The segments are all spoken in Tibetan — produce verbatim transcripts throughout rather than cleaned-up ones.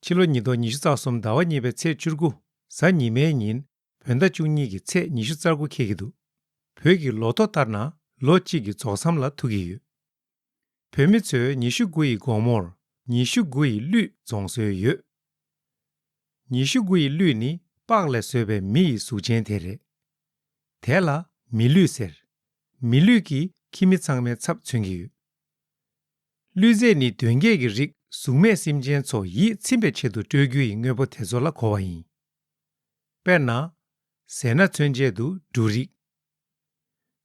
ཕྱི་ལོ་ཉིས་སྟོང་ཉི་ཤུ་རྩ་གསུམ་ཟླ་བ་གཉིས་པའི་ཚེས་བཅུ་དགུ་གཟའ་ཉི་མའི་ཉིན་བོད་ཟླ་བཅུ་གཉིས་ཀྱི་ཚེས་ཉི་ཤུ་རྩ་དགུ་འཁེལ་གྱི་འདུག་བོད་ཀྱི་ལོ་ཐོ་ལྟར་ན་ལོ་གཅིག་གི་རྫོགས་མཚམས་ལ་ཐུག་གི་ཡོད། བོད་མི་ཚོས་ཉི་ཤུ་དགུ་ཡི་དགོང་མོར་ཉི་ཤུ་དགུ་ཡི་གླུད་རྫོང་སྲོལ་ཡོད། ཉི་ཤུ་དགུ་ཡི་གླུད་ནི་པགས་ལས་བཟོས་པའི་མི་ཡི་གཟུགས་ཅན་དེ་རེད། དེ་ལ་མི་གླུད་ཟེར། མི་གླུད་ཀྱིས་ཁྱིམ་མི་ཚང་མའི་ཚབ་མཚོན་གྱི་ཡོད། གླུད་རྫས་ནི་གདོན་བགེགས་ཀྱི་རིགས་གཟུགས་མེད་སེམས་ཅན་ཚོ་ཡིད་ཚིམ་པའི་ཆེད་དུ་སྤྲོད་རྒྱུ་ཡི་དངོས་པོ་དེ་ཚོ་ལ་གོ་བ་ཡིན། དཔེར་ན། ཟས་སྣ་མཚོན་ཆེད་དུ་འབྲུ་རིགས།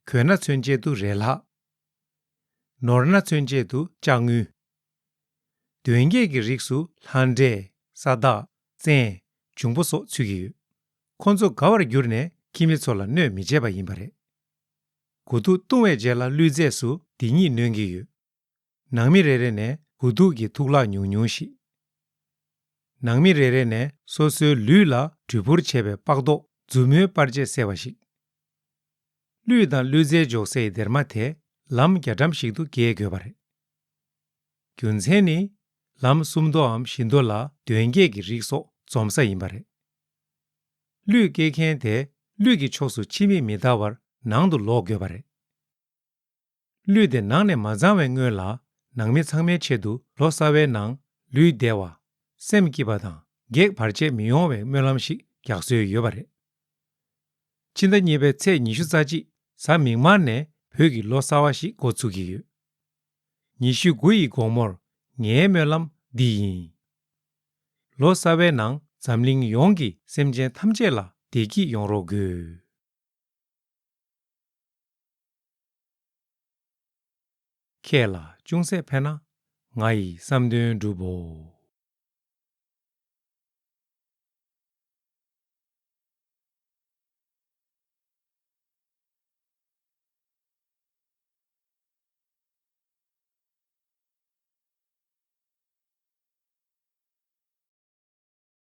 གོས་སྣ་མཚོན་ཆེད་དུ་རས་ལྷག་ནོར་སྣ་མཚོན་ཆེད་དུ་ལྕགས་དངུལ། གདོན་བགེགས་ཀྱི་རིགས་སུ་ལྷ་འདྲེ། ས་བདག་བཙན། འབྱུང་པོ་སོགས་ཚུད་ཀྱི་ཡོད། ཁོ་ཚོ་དགའ་བར་གྱུར་ནས་ཁྱིམ་མི་ཚོ་ལ་གནོད་མི་བྱེད་པ་ཡིན་པ་རེད། དགུ་ཐུག་བཏུང་བའི་རྗེས་ལ་གླུད་རྫས་སུ་འདི་ཉིད་སྣོན་གྱི་ཡོད། ནང་མི་རེ་རེ་ནས་དགུ་ཐུག་གི་ཐུག་ལྷག་ཉུང་ཉུང་ཞིག་ནང་མི་རེ་རེ་ནས་སོ་སོའི་ལུས་ལ་གྲོས་བུར་བྱས་པའི་པགས་མདོག་མཛུབ་མོའི་པར་ཆས་གསལ་བ་ཞིག་གླུད་དང་གླུད་རྫས་འཇོག་སའི་སྡེར་མ་དེ་ལམ་རྒྱ་གྲམ་ཞིག་ཏུ་བཀལ་དགོས་པ་རེད། རྒྱུ་མཚན་ནི། ལམ་སུམ་མདོའམ་བཞི་མདོ་ལ་གདོན་བགེགས་ཀྱི་རིགས་སོགས་འཛོམས་ས་ཡིན་པ་རེད། གླུད་སྐྱེལ་མཁན་དེ་གླུད་ཀྱི་ཕྱོགས་སུ་ཕྱི་མིག་མི་ལྟ་བར་ནང་དུ་ལོག་དགོས་པ་རེད། གླུད་དེ་ནང་ནས་མ་བརྫངས་བའི་སྔོན་ལ་ནང་མི་ཚང་མའི་ཆེད་དུ་ལོ་གསར་བའི་ནང་ལུས་བདེ་བ། སེམས་སྐྱིད་པ་དང་བགེགས་བར་ཆད་མི་ཡོང་བའི་སྨོན་ལམ་ཞིག་རྒྱག་སྲོལ་ཡོད་པ་རེད། ཕྱི་ཟླ་གཉིས་པའི་ཚེས་ཉི་ཤུ་རྩ་གཅིག་གཟའ་མིག་དམར་ནས་བོད་ཀྱི་ལོ་གསར་བ་ཞིག་འགོ་ཚུགས་ཀྱི་ཡོད། ཉི་ཤུ་དགུ་ཡི་དགོང་མོར་ངའི་སྨོན་ལམ་འདི་ཡིན། ལོ་གསར་བའི་ནང་འཛམ་གླིང་ཡོངས་ཀྱི་སེམས་ཅན་ཐམས་ཅད་ལ་བདེ་སྐྱིད་ཡོང་རོགས་དགོས། ཁྱེད་ལ་ཅུང་ཟད་ཕན་ན་ང་ཡི་བསམ་དོན་འགྲུབ་བོ།